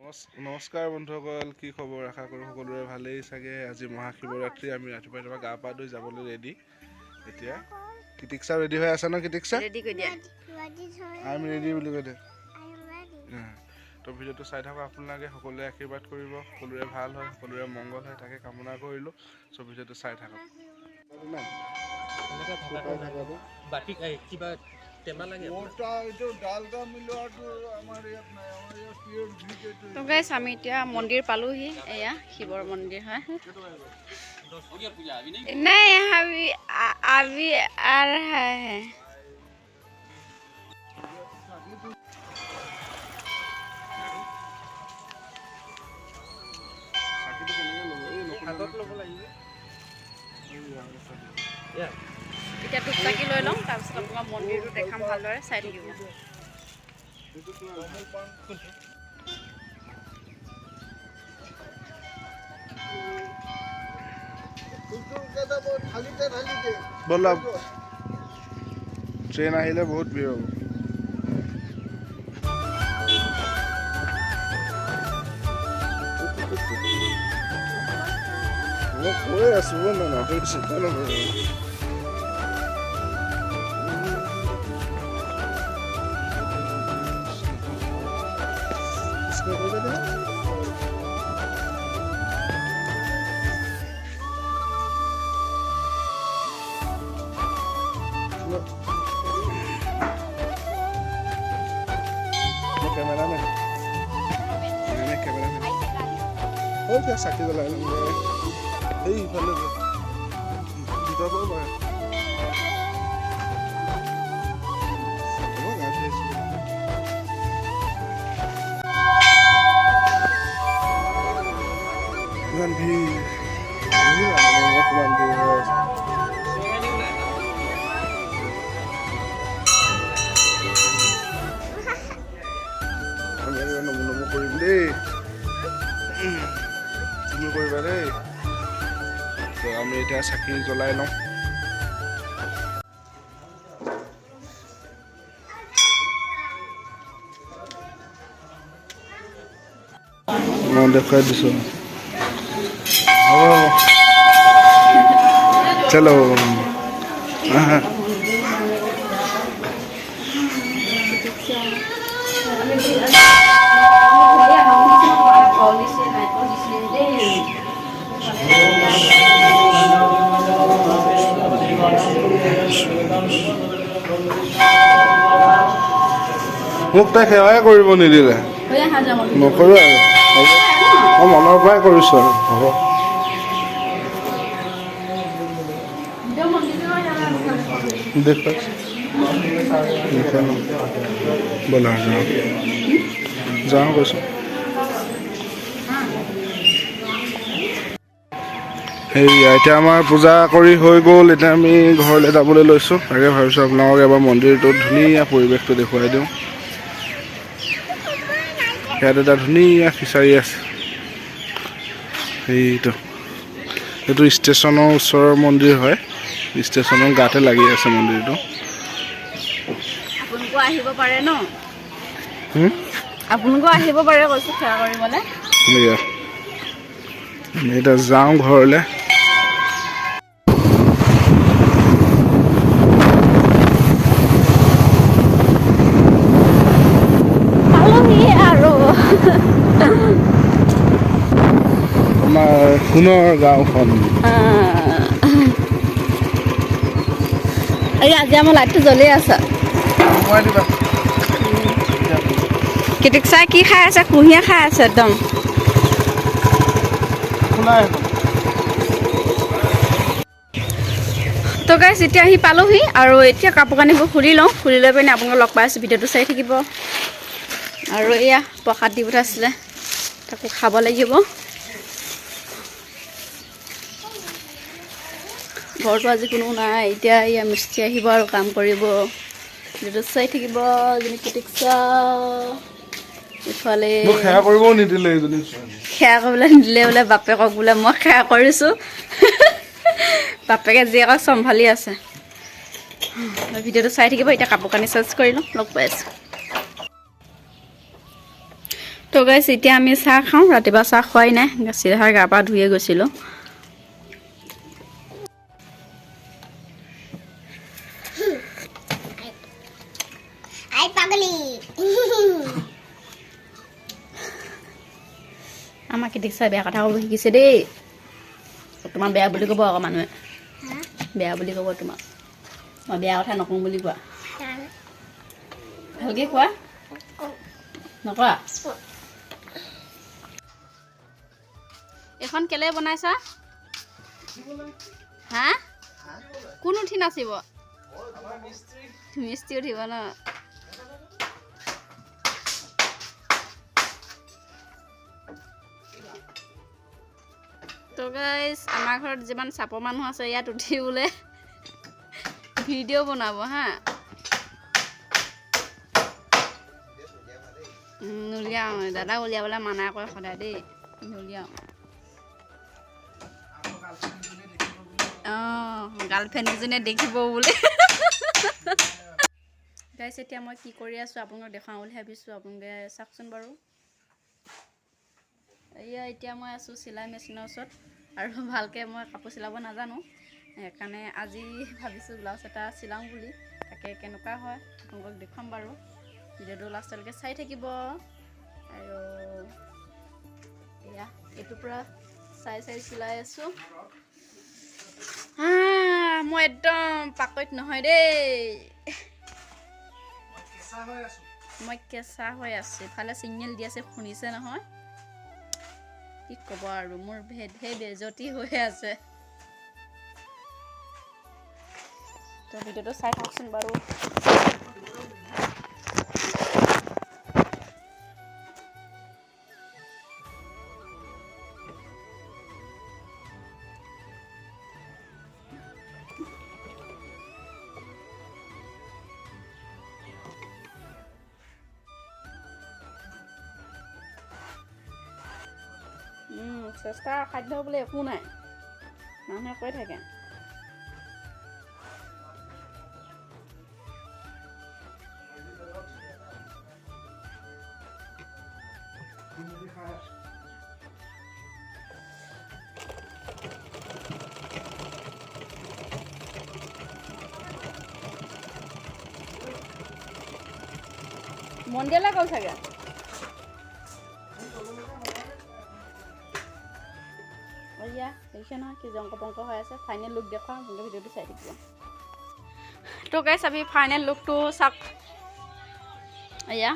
নমস্কাৰ বন্ধুসকল, কি খবৰ? আশা কৰোঁ সকলোৰে ভালেই চাগে। আজি মহাশিৱৰাত্ৰি, আমি ৰাতিপুৱা ৰাতিপুৱা গা পা ধুই যাবলৈ ৰেডি। এতিয়া কিটিকচা ৰেডি হৈ আছে ন? কিটিকচা ৰেডি কৰি দিয়া। I am ready বুলি কৈ দে। তো ভিডিঅ'টো চাই থাকক আপোনালোকে, সকলোৱে আশীৰ্বাদ কৰিব, সকলোৰে ভাল হয়, সকলোৰে মংগল হয়, তাকে কামনা কৰিলোঁ। চ' ভিডিঅ'টো চাই থাকক। তো গাইছ, আমি এতিয়া মন্দিৰ পালোহি। এয়া শিৱৰ মন্দিৰ হয়। नहीं, अभी अभी आ रहा है। এতিয়া ধূপ চাকি লৈ ল'ম, তাৰপিছত আপোনাৰ মন্দিৰটো দেখাম, ভালদৰে চাই থাকিব। ব'লা, ট্ৰেইন আহিলে বহুত ভিৰ হ'ব। মই কৈ আছো না, তুমি চিন্তা নকৰিবা। Cameraman, cameraman. চাকি জ্বলাই ল'ম। এই ইফালে ভিতৰৰ পৰাও পাৰে। হ'ব, গা ধুই আহিছোঁ। ইমান ভিৰ, কিমান ভিৰ হৈ আছে। আমি নমো নমো কৰিম দেই, তুমি কৰিবা দেই। তো আমি এতিয়া চাকি জ্বলাই লওঁ। মই দেখুৱাই দিছোঁ। হ'ব হ'ব, চলো। মোক তাই সেৱাই কৰিব নিদিলে। নকৰোঁ আৰু, হ'ব। মই মনৰ পৰাই কৰিছোঁ আৰু, হ'ব। দেখুৱাইছোঁ। ব'লা, যাওঁ যাওঁ কৈছোঁ। সেয়া এতিয়া আমাৰ পূজা কৰি হৈ গ'ল। এতিয়া আমি ঘৰলৈ যাবলৈ লৈছোঁ। তাকে ভাবিছোঁ আপোনালোকক এবাৰ মন্দিৰটোত ধুনীয়া পৰিৱেশটো দেখুৱাই দিওঁ। ইয়াত এটা ধুনীয়া ফিচাৰী আছে। সেইটো এইটো ষ্টেচনৰ ওচৰৰ মন্দিৰ হয়। ষ্টেচনৰ গাতে লাগি আছে মন্দিৰটো। আপোনালোকো আহিব পাৰে ন? আপোনালোকো আহিব পাৰে কৈছোঁ, সেৱা কৰিবলৈ। এয়া আমি এতিয়া যাওঁ ঘৰলৈ। পালোহি আৰু। আমাৰ সোণৰ গাঁওখন। এই আজি আমাৰ লাইটটো জ্বলি আছে। কিটিক চাই কি খাই আছে? কুঁহিয়াৰ খাই আছে একদম। তো গাইছ, এতিয়া আহি পালোহি আৰু এতিয়া কাপোৰ কানিবোৰ খুলি লওঁ। খুলি লৈ পিনে আপোনালোক লগ পাই আছোঁ, ভিডিঅ'টো চাই থাকিব। আৰু এয়া প্ৰসাদ দি পঠাইছিলে, তাকো খাব লাগিব। ঘৰটো আজি কোনো নাই। এতিয়া এয়া মিস্ত্ৰী আহিব আৰু কাম কৰিব। ভিডিঅ'টো চাই থাকিব। এজনী কিটিকচা ইফালে মোক সেৱা কৰিবও নিদিলে এইজনী। সেৱা কৰিবলৈ নিদিলে বোলে। বাপেকক বোলে মই সেৱা কৰিছোঁ। বাপেকে জীয়েকক চম্ভালি আছে। ভিডিঅ'টো চাই থাকিব। এতিয়া কাপোৰ কানি চেঞ্জ কৰি লওঁ, লগ পাই আছোঁ। তো গাইছ এতিয়া আমি চাহ খাওঁ, ৰাতিপুৱা চাহ খোৱাই নাই, চিধা গা পা ধুয়ে গৈছিলোঁ। আমাক কেতিয়া চাই বেয়া কথা ক'ব শিকিছে দেই, তোমাক বেয়া বুলি ক'ব আকৌ মানুহে, বেয়া বুলি ক'ব তোমাক। মই বেয়া কথা নকওঁ বুলি কোৱা, ভালকে কোৱা, নকৰা। এখন কেলে বনাইছা? হা, কোন উঠি নাচিব? মিস্ত্ৰী উঠিব ন? তো গাইজ আমাৰ ঘৰত যিমান চাপৰ মানুহ আছে ইয়াত উঠি বোলে ভিডিঅ' বনাব। হা, নুলিয়াওঁ, দাদা উলিয়াবলৈ মানা কৰে সদায় দেই, নুলিয়াওঁ। অঁ, গাৰ্লফ্ৰেণ্ডকেইজনীয়ে দেখিব বোলে। গাইজ এতিয়া মই কি কৰি আছোঁ আপোনালোকক দেখুৱাওঁ বুলি ভাবিছোঁ, আপোনালোকে চাওকচোন বাৰু। এয়া এতিয়া মই আছোঁ চিলাই মেচিনৰ ওচৰত, আৰু ভালকৈ মই কাপোৰ চিলাব নাজানো, সেইকাৰণে আজি ভাবিছোঁ ব্লাউজ এটা চিলাওঁ বুলি, তাকে কেনেকুৱা হয় আপোনালোকক দেখুৱাম বাৰু। ভিডিঅ'টো লাষ্টলৈকে চাই থাকিব। আৰু এয়া এইটোৰ পৰা চাই চাই চিলাই আছোঁ। মই একদম পাকৈত নহয় দেই, মই কেঁচা হৈ আছোঁ। ইফালে ছিগনেল দি আছে, শুনিছে নহয়? কি ক'ব আৰু, মোৰ ভেদহে বেজতি হৈ আছে। তো ভিডিঅ'টো চাই থাকচোন বাৰু। চেষ্টাৰ অসাধ্য বোলে একো নাই, মানুহে কৈ থাকে। মন্দিৰলৈ গ'ল চাগে। এয়া দেখিছে নহয় কি জংক পংক হৈ আছে। ফাইনেল লুক দেখুৱাওঁ, আপোনালোকে ভিডিঅ'টো চাই থাকিব। তো গাইছ আমি ফাইনেল লুকটো চাওক। এয়া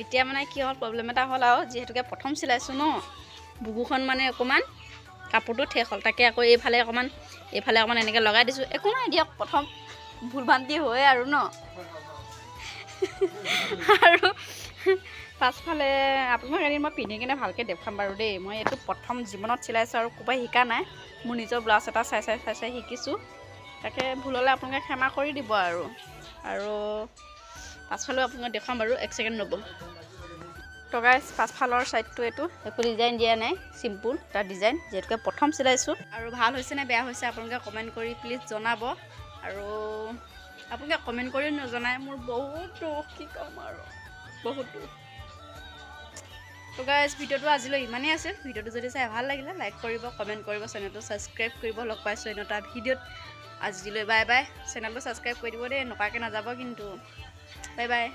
এতিয়া মানে কি হ'ল, প্ৰব্লেম এটা হ'ল আৰু, যিহেতুকে প্ৰথম চিলাইছোঁ ন, বুকুখন মানে অকণমান কাপোৰটো ঠেক হ'ল, তাকে আকৌ এইফালে অকণমান এইফালে অকণমান এনেকৈ লগাই দিছোঁ। একো নাই দিয়ক, প্ৰথম ভুল ভ্ৰান্তি হয় আৰু ন। আৰু পাছফালে আপোনাক এদিন মই পিন্ধি কিনে ভালকৈ দেখুৱাম বাৰু দেই। মই এইটো প্ৰথম জীৱনত চিলাইছোঁ আৰু ক'ৰবাই শিকা নাই, মোৰ নিজৰ ব্লাউজ এটা চাই চাই চাই চাই শিকিছোঁ, তাকে ভুল হ'লে আপোনালোকে ক্ষমা কৰি দিব আৰু। আৰু পাছফালেও আপোনালোকক দেখুৱাম বাৰু, এক ছেকেণ্ড ৰ'ব। তো গাইজ পাছফালৰ ছাইডটো এইটো একো ডিজাইন দিয়া নাই, চিম্পুল এটা ডিজাইন, যিহেতুকে প্ৰথম চিলাইছোঁ। আৰু ভাল হৈছে নে বেয়া হৈছে আপোনালোকে কমেণ্ট কৰি প্লিজ জনাব। আৰু আপোনালোকে কমেণ্ট কৰি নজনাই মোৰ বহুত দুখ, কি ক'ম আৰু, বহুত দুখ। তো গাইজ ভিডিঅ'টো আজিলৈ ইমানেই আছিল। ভিডিঅ'টো যদি চাই ভাল লাগিলে লাইক কৰিব, কমেণ্ট কৰিব, চেনেলটো ছাবস্ক্ৰাইব কৰিব। লগ পাইছোঁ অন্য এটা ভিডিঅ'ত, আজিলৈ বাই বাই। চেনেলটো ছাবস্ক্ৰাইব কৰি দিব দেই, নকৰাকৈ নাযাব কিন্তু। Bye bye.